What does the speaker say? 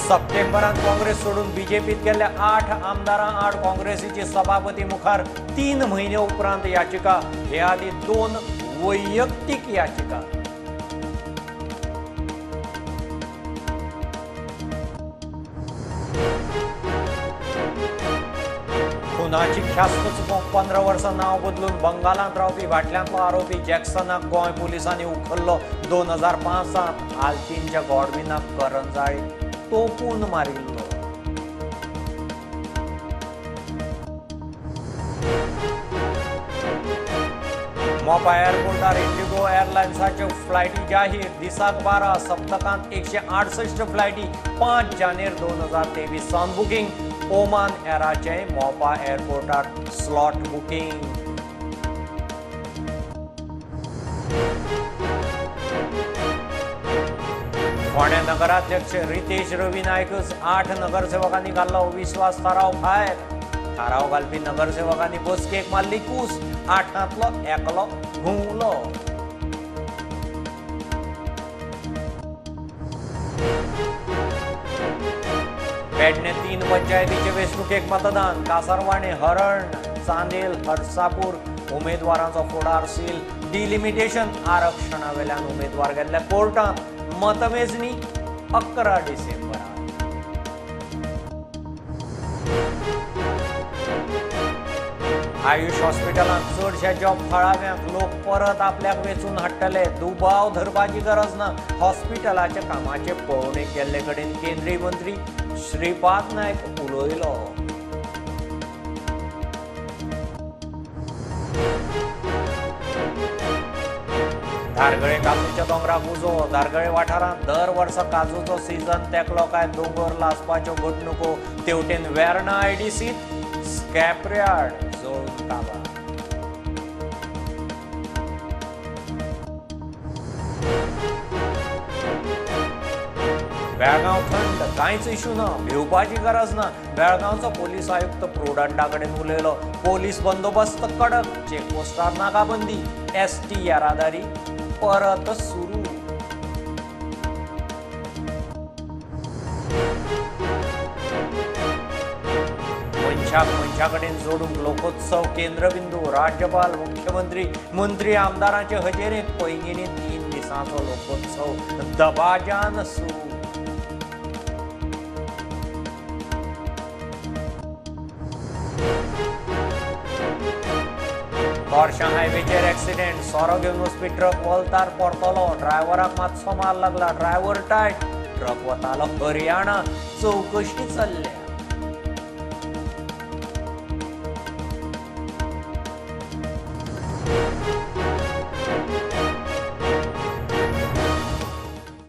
सप्टेंबरात काँग्रेस सोडून बीजेपीत गेल्ल्या 8 आमदारां आड काँग्रेसीची सभापती मुखार 3 म्हयने उपरांत याचिका. हे आदी 2 वैयक्तीक याचिका. खुनाची ख्यास्त चुकोवंक 15 वर्सां नांव बदलून बंगालांत रावपी भाटल्यांतलो आरोपी जॅक्सनाक गोंय पुलिसांनी उखल्लो. 2005 आल्तीनच्या गॉडविनाक करंजाळी तोपून मारिल्लो. मोपा एअरपोर्टार इंडिगो एअरलायन्साच्यो फ्लायटी जाहीर. दिसाक 12, सप्तकांत 168 फ्लायटी. 5 जानेर 2023 सावन बुकींग. ओमान एराचे मोपा एअरपोर्टार स्लॉट बुकींग. फोंडें नगराध्यक्ष रितेश रवी नायकच 8 नगरसेवकांनी घाल्लो अविश्वास थाराव भायर. थाराव घालपी नगरसेवकांनी बसकेक मारली कूस. 8तांतलो एकलो घुंवलो. पेडणे 3 पंचायतीचे वेंचणुकेक मतदान. कासारवाणे, हरण, चांदेल, हरसापूर उमेदवारांचो फुडार सील. डिलिमिटेशन आरक्षणा वेल्यान उमेदवार गेल्ल्या कोर्टांत. मतमेजणी 11 डिसेंबराक. आयुष हॉस्पिटलांत चडशा जॉब थळाव्यांक लोक परत आपल्याक वेंचून हाडटले. दुबाव धरपाची गरज ना. हॉस्पिटलाच्या कामाचे पळोवणेक गेल्ले कडेन केंद्रीय मंत्री श्रीपाद नायक उलयलो. धारगळे काजूच्या दोंगराक उजो. धारगळे वाठारांत दर वर्सा काजूचो सीझन तेकलो काय दोंगर लासपाच्यो घडणुको. तेवटेन वेर्णा आयडीसीत स्कॅपयार्ड जळून काबार. बेळगांव थंड, कांयच इशू ना, भिवपाची गरज ना. बेळगांवचो पोलीस आयुक्त प्रुडंटा कडेन उलयलो. पोलीस बंदोबस्त कडक, चेकपोस्टार नाकाबंदी, एसटी येरादारी परत सुरू. मनशाक मनशा कडेन जोडूंक लोकोत्सव केंद्रबिंदू. राज्यपाल, मुख्यमंत्री, मंत्री, आमदारांचे हजेरेंत पैंगिणी 3 दिसांचो लोकोत्सव दबाज्यान सुरू. तोरशां हायवेचेर एक्सिडेंट. सोरो घेवन वचपी ट्रक वोल्तार परतलो. ड्रायव्हराक मातसो मार लागला. Driver tight. ट्रक वतालो हरियाणा. चवकशी चल्ल्या.